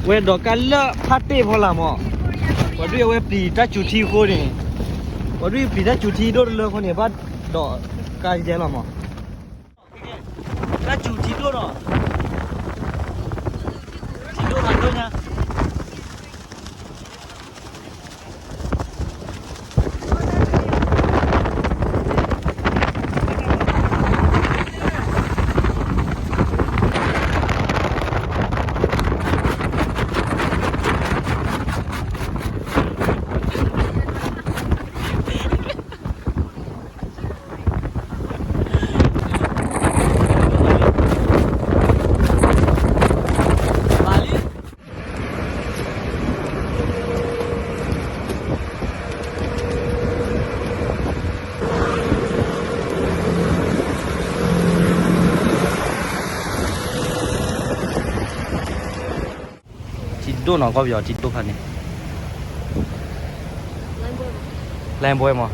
ဝဲဒီးကါလၢဖးတ့ၢ်ဖီလာ်မး, ပှၤဒုးအဝဲပျံၤတၢ်စူၤထံအဃိန့ၣ်, ပှၤဒုးပျံၤတၢ်စူၤထံဒိၣ်တလၢအဃိန့ၣ် ဘၣ်ဒီးကါယဲလီၤမး, တၢ်စူၤထံဒိၣ်ဒီး, ထံဒိၣ်ဖးဒိၣ်ညါ ထံဒိၣ်နီၤ ကီၢ်ပယီၤထံဒိၣ်ဖးန့ၣ်, လၢဘဲမး,